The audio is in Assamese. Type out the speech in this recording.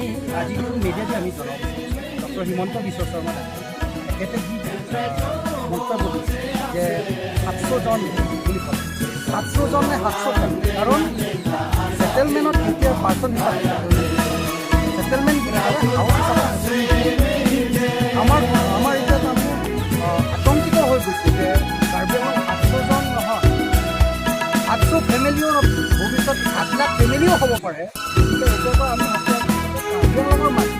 আমি আজি মিডিয়াতে আমি জনাব বিচাৰিছোঁ ডক্টৰ হিমন্ত বিশ্ব শৰ্মা ডাঙৰীয়া, তেখেতে যি মন্তব্য দিছে যে 700জন বুলি ক'লে, 700জন নে 700 ফেমিলি? কাৰণ ছেটেলমেণ্টত এতিয়া পাৰ্চন হিচাপে, ছেটেলমেণ্ট বুলি ক'লে হাউচ হিচাপে আমাৰ আমাৰ এতিয়া তাৰমানে আতংকিত হৈ গৈছে যে কাৰ্বি আংলং 700জন নহয়, 700 ফেমিলিও, ভৱিষ্যত 7 লাখ ফেমিলিও হ'ব পাৰে। গতিকে এতিয়াৰ পৰা আমি কাৰ্বি আংলঙৰ মাটি